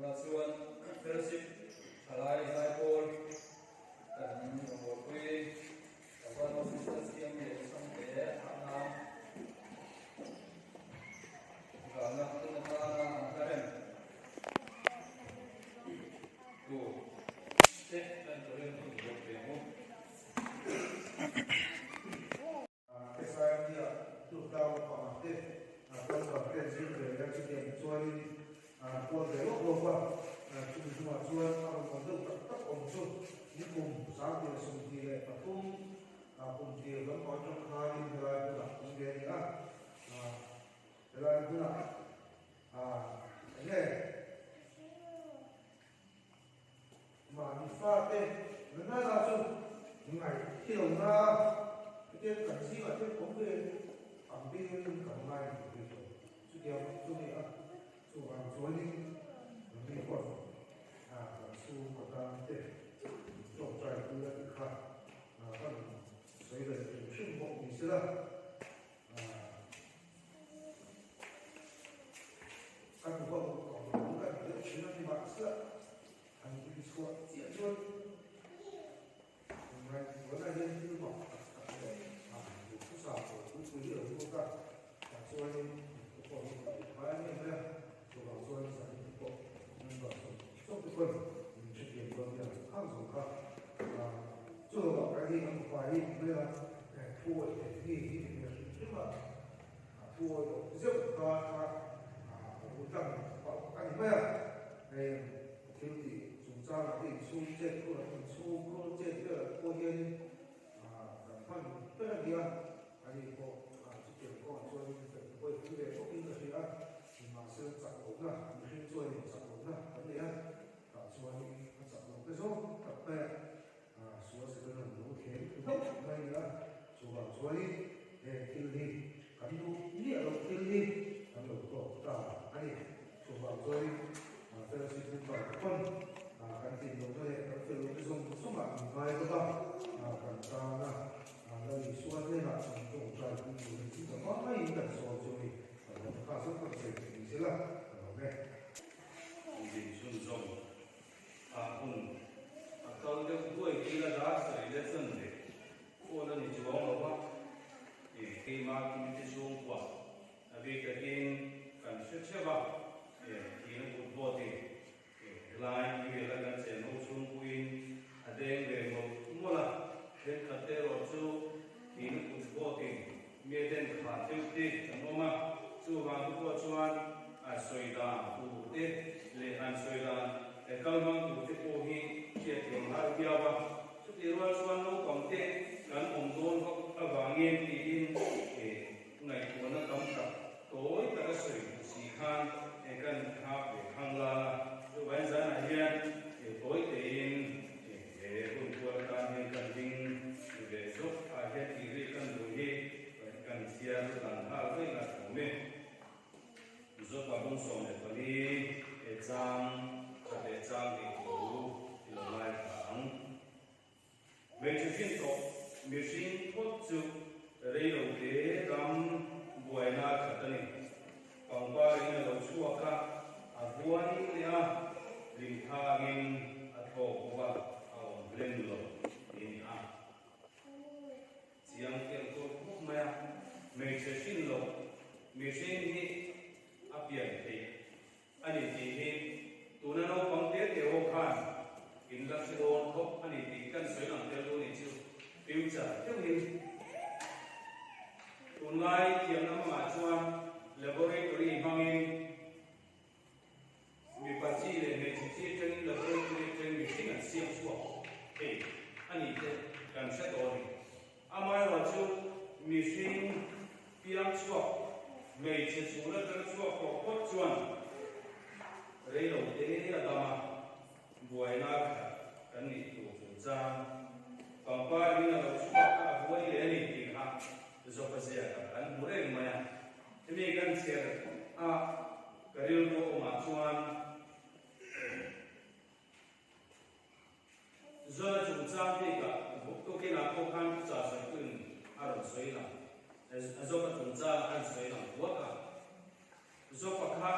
Tunah chuan Fellowship Thalai Zaipawl kan rawngbawlpui Kavan Officer Siam leh Sangte Thahna Ralna hun atana an hla rem tur te kan intoren hun buat ve ang u. SIMD-ah tlukdau panga te Kalkar te an zir ve a, chutiang chuanin kual ve lawk lawk a, chumi hnuah chuan a rawn awm deuh tak tak awm chu nikum 2023 kum tir lampang atang khanin helai hmunah awm ve a ni a, helai hmunah enge Mahni fate Renata chu ngaih hi lo na a, hetiang kan zingah hian awm ve ang bingin kan ngai ang tih hi chuan chutiang chu ni a, chuvang chuanin mi pawh kan chhungkaw tan te tawngtai pui a tih kha ka rawn sawi ve hrim hrim bawk ni sela. Kan huat awm lo kan deuh thin a ni mahse an inchhuah chiah chuan ngaihtuahna hian thil mak tak tak leh a duhthusam lo pui pui hi a lo lut a, tah chuanin ka pawh hi ka tih phai em em a, chuvang chuan zanin te pawh member zawng zawng te pawn min hrethiam dawn nia khang zawng kha chu lo ah ka hi kan fapa hi mai a thu awih theih mi hi ni hmel hrim hrim a. A thu awih awm zeuh kha kha a lo tlang palh a ni mai a, hei a thil tih chungchangah te inchhung chet khur an inchhung khur chet velah te pawh hianin kan hman ber a ni a, ani pawh chutiang kawngah chuanin fel te pawh i fel ve bawkin ka hria a, nimahsela chak lohna mihring chuanin chak lohna kan nei a, tah chuanin a chak loh te zawng tak mai a. Sual Satan an lo thleng hlauh mai a ni a, chuvang chuanin heng thil hi kan duh miah loh thil hi kan lo tawk ta a ni. Chuvang chuanin fellowship member te pawn kan tlin lohna leh kan fel lohna zawng zawngah min ngai bawk a, kan tana Lal Isua hnenah kan tawngtai pui turin thil ta maiin kan sawi chu ni. Ka lawm kha zawng kan sawi theih ni sela ka lawm e. Din chhunzawm A hun a kal deuh duai hi la dar sawi leh chuan ve phone a ni chuang lo va, i keimah kim te chhungkua a bik takin kan hre theuh a, i thihna kut vawtin i helai email a kan chen ho chhungpuiin a deng ve mawlh mawlh a, thenkhat te erawh chu thihna kut vawtin mi a den khah deuh te kan awm a, chuvang te pawh chuan a sawi dan tur te leh han sawi dan kal hmang tur te pawh hi hriatthiam har viau a, chutih rual chuan naupang te kan awm dawn vak avangin tiin ngaihtuahna tam tak tawi taka sawi duh si khan kan thlak ve khang lal a, chuvangin zanah hian tawi tein He hun kual atan hian kan ding ve zawk ah hian tih ri kan duh hi kan chhiar dan nghal mai la awm e. Zawpa bung 14 he chang khat leh chang hnih thu i lo lai thla ang. Hmeichhe hrin tawh mihring phawt chu rei lo te ram buaina khat a ni. Pangpar in a lo chhuak a, a vuai leh a, limthangin a thlawk bawk a, a awm hlen lo tih a ni a. Chiang tel tur khawp mai a, hmeichhe hrin loh mihring hi a pian theih a ni tih hi tuna naupang te te ho khan in la hre dawn khawp a ni tih kan sawi lang tel dawn ni chu future deuhin Tunlai thiamna hmangah chuan laboratory hmangin mipa chi leh hmeichhe chi atangin laboratory atangin mihring an siam chhuak thei a ni te kan hre tawh a ni. Amaherawhchu mihring piang chhuak hmeichhe chhul atanga chhuak tawh phawt chuan reilo te a dam a, buaina khat kan nih tur chungchang pangpar in a lo chhuak a, a buai leh a ni tih kha Zawpa ziakah kan hmu reng mai a. Hemi kan chher a ka rilru awmah chuan Zona chungchang bikah tukinah pawh khan thuchah sawitu in a rawn sawi lang, Zawpa chungchang a rawn sawi lang buak a. Zawpa kha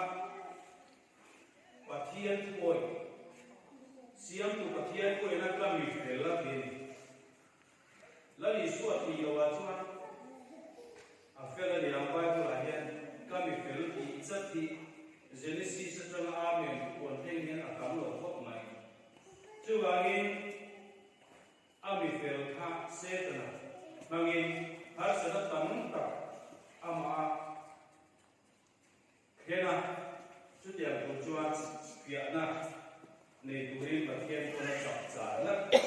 Pathian. Pathian thuawi, Siamtu Pathian pawhin a ka mi fel a ti a ni. Lal Isua tih lohah chuan a fel a ni ang. Bible-ah hian ka mi fel tih chat hi Genesis atanga Amen thupuan thleng hian a tam lo khawp mai. Chuvangin a mi fel kha Setana hmangin harsatna tam tak amah a Thlen a, chutiang tur chuan fiahna nei turin Pathian pawn a chak char ngat a.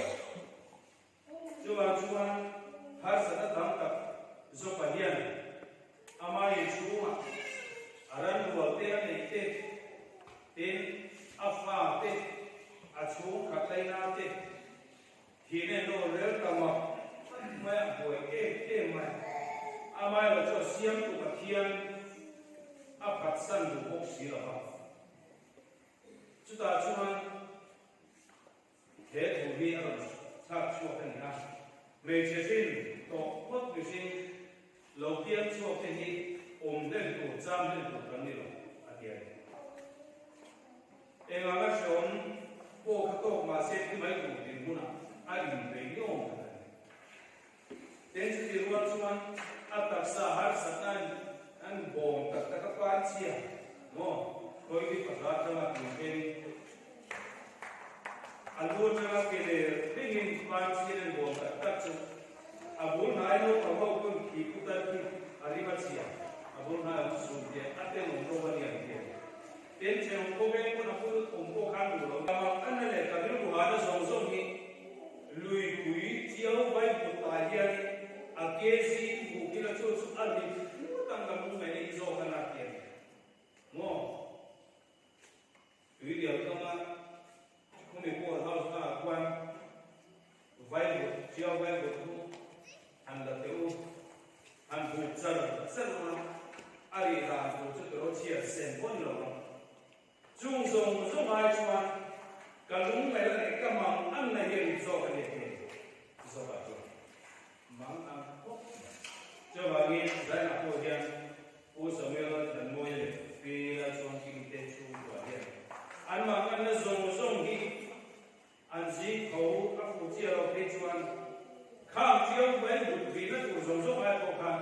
Chuvang chuan harsatna tam tak Jopa hian amah inchhungah a ranrual te a neih te, tin a fa te, a chhungkhat laina te, Thihna in aw rel ta mak tak mai a buai em em mai a. Amaherawh chu a siamtu Pathian a phatsan duh bawk si lo va. Chutah chuan he thu hi a rawn chhak chhuak a ni a, hmeichhe hrin tawh phawt mihring lo piang chhuak te hi awm hlen tur, cham hlen tur kan ni lo, a ti a ni. Enganga hreawm pawh kha tawk mahse thi mai tur dinhmunah a inbei ni awm tak a ni. Tin chuti rual chuan a taksa harsatna an bawm tak tak a pan chhia maw khawi pahra atanga tun thleng a lu atanga ke leh thlengin pan chhian an bawm tak tak chu a bul hnai naupang ho pawn khi putar khi a rim a chhia a bul hnai awm chu sum te a tenawm ro a ni ang ti a ni. Tin, thenawm khawveng pawn a bul awm pawh khan duh lo. Ka mak anna leh ka rilru hahna zawng zawng hi luipui chiau vai but tah hian a ke zing buk ila chu chu a rit hlut ang ka lung mai nei zawk a na ti a ni maw? Tuirial kama khumi power house hmaah khuan vai but chiau vai but chu han la teh u. Han buk char char a, a rih dan tur chu tiraw chhiar sen pawh ni lo ang. Chung zawng zawng ai chuan ka lungngaih leh ka mang anna hi a rit zawk a ni a ti zawkah chuan mang ang khawp mai. Chuvangin Zainah pawh hian Pu Samuel Thanmawia leh Pi Lalchuangkimi te chhungkua hian an mang anna zawng zawng hi An zing tho a fuh chiah loh phei chuan khang chiau mai but rihna tur zawng zawng ai pawh khan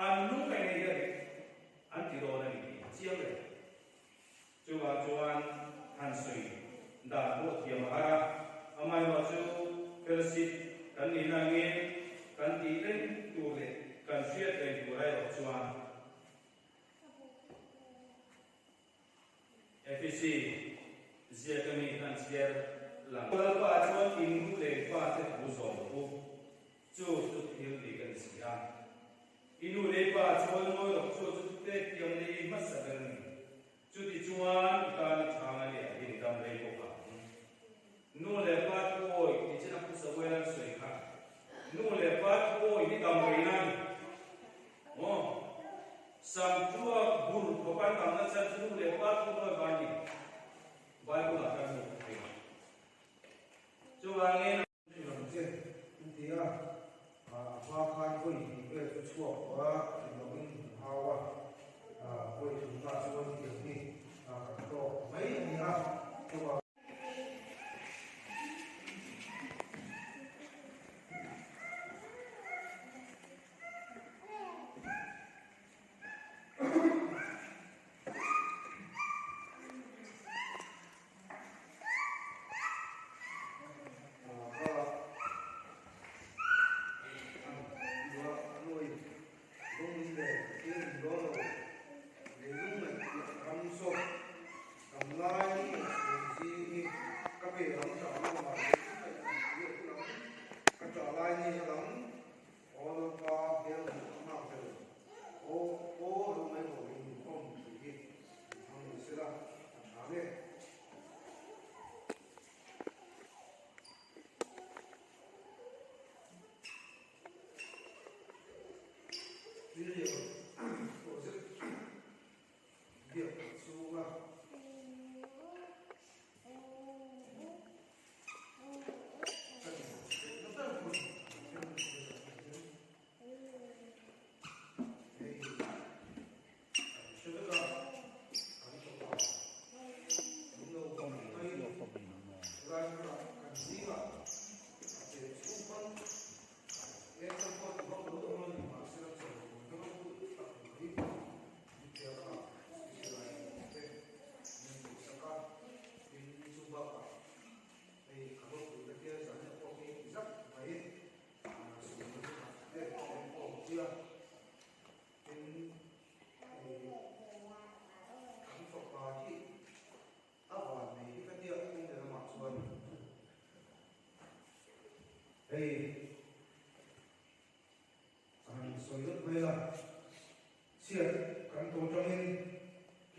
an lung mai nei hian an ti dawn a ni tih a chiang reng. Chuvang chuan han sawi dan pawh thiam a har a, amaherawh chu fellowship kan nihna angin kan tih reng tur leh kan hriat reng tur erawh chuan Efesi ziaka mi han chhiar lang. Lalpa chuan in nu leh pa te thu zawm rawh u, chu chu thil dik a ni si a. I nu leh pa chuan ngawi rawh, chu chu thute thiam leh i hmasa ber a ni. Chuti chuan i tan i chhang a nia in dam rei bawk ang. Nu leh pa thu awi ti chin a Pu Samuel an sawi kha. Nu leh pa thu awi hi dam rei na a ni. Maw? Sam chua bur khawp an damna chan chu nu leh pa thu nawi vai ni. Bible ah kan hmu thei. Chuvangin. Lam che an ti a, a hma khan vawi hnih vel chu chhuak tawh a, hrilh lohin an hau a, vawi thum ah chuan tiang hi kan tawk mai a ni a, chuvang. Aw Lalpa hmel hmuh ka nghak vel aw aw lo mai ho in min awm tih hi min hmang ni sela a tha nge. Tuirial pawh zet biak chhunga.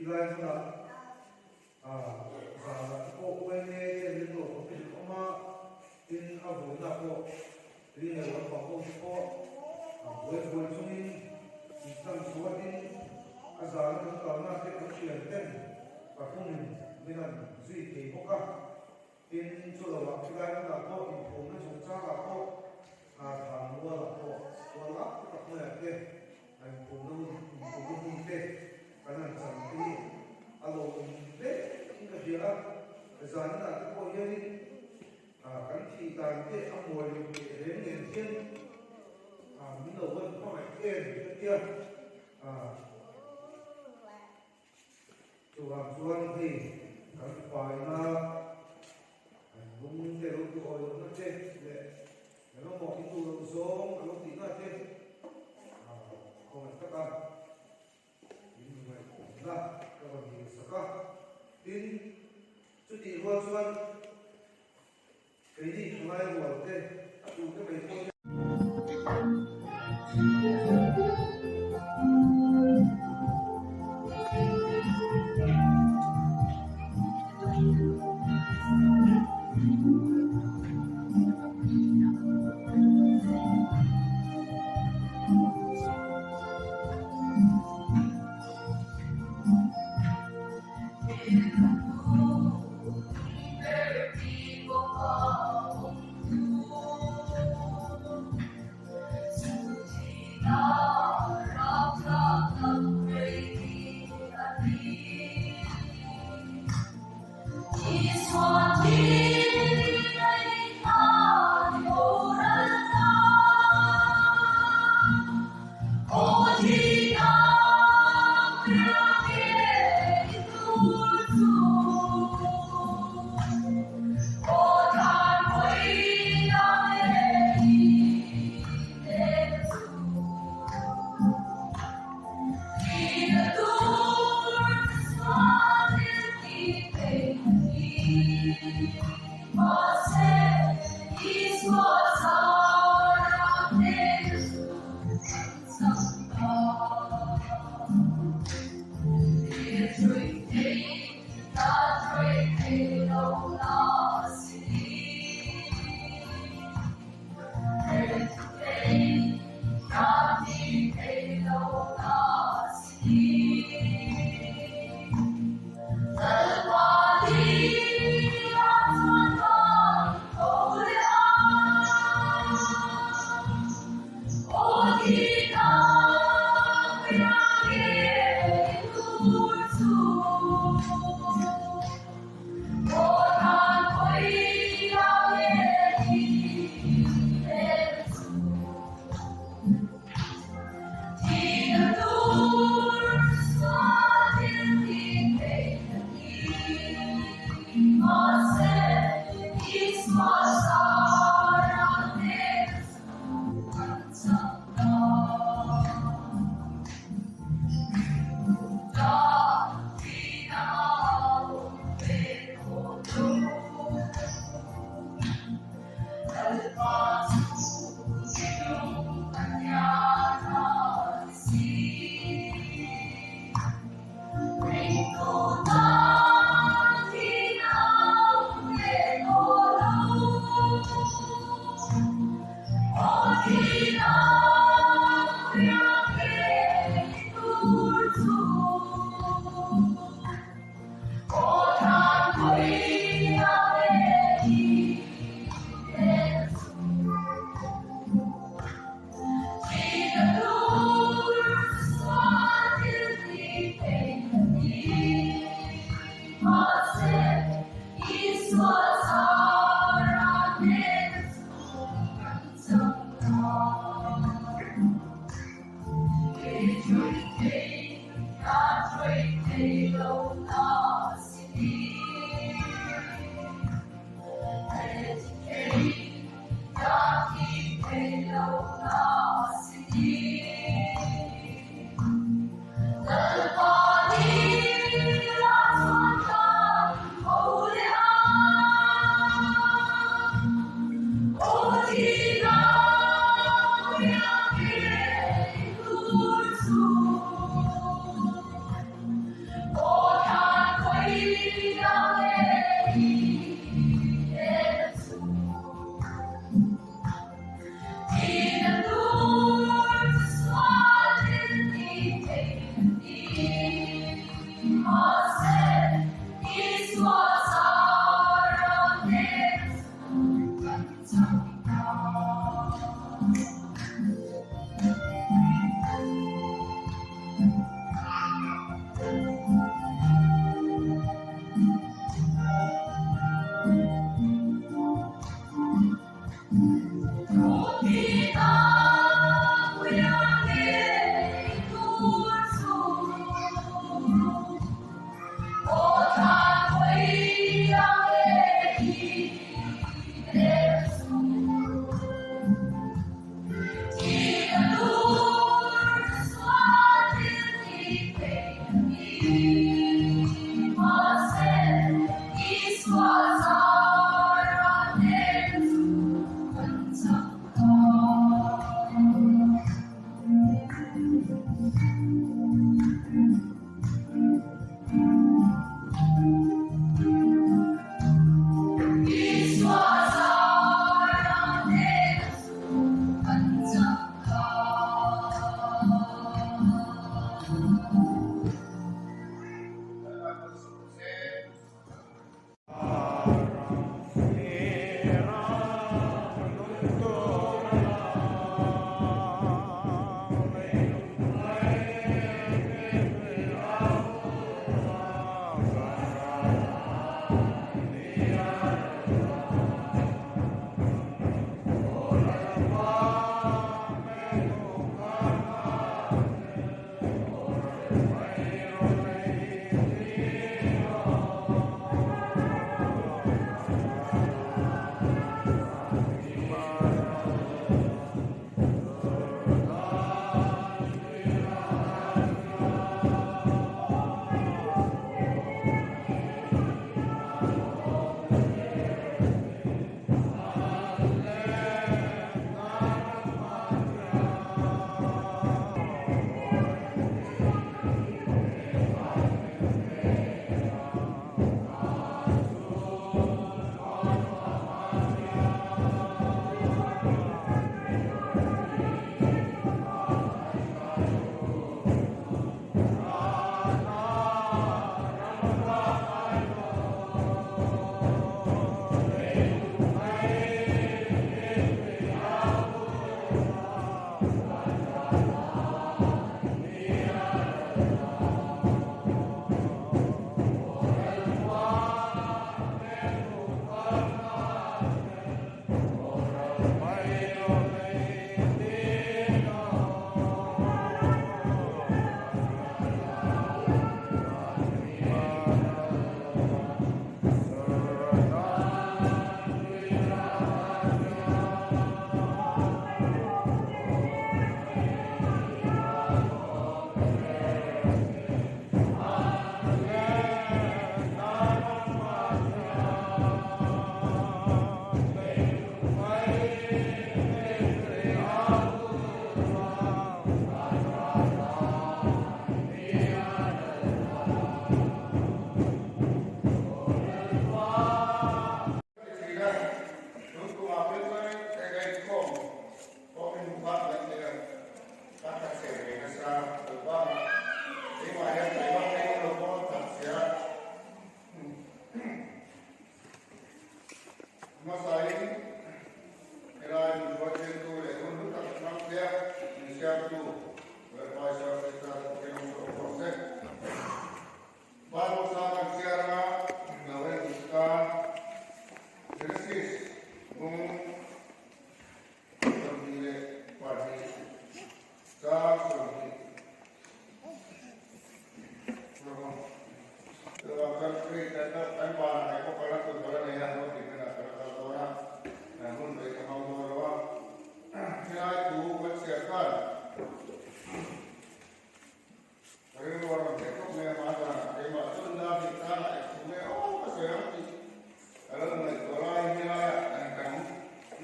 Khilai hmunah zanah te pawh uaime te an lo awm in awm a, tin a vawiinah pawh tui nei lampang ho te pawh buai buai chungin intan chhuatin a zana kan kalna te kan hrian ten pathumin min han zui thei bawk a. Tin, chu lovah khilai hmunah pawh inphumna chungchangah pawh Thlanmualah pawh tual lak tak maiah te a inphumna hun inphumna hun te kan han chan te hi a lawmawm hle in ka hria a. Zaninah te pawh hianin kan thih dan te a mawi loh teh reng nen hian min lo van hmangaih em ka tia. Chuvang chuan hei kan faina an lung te lo duh awi lohna te leh eng emaw in duh loh zawng a lo tihna te khawngaih taka in ngaihna ka rawn dil sak a. Tin, chutih rual chuan keini thalai rual te a tute mai pawh hian.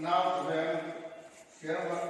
Nau te hian siam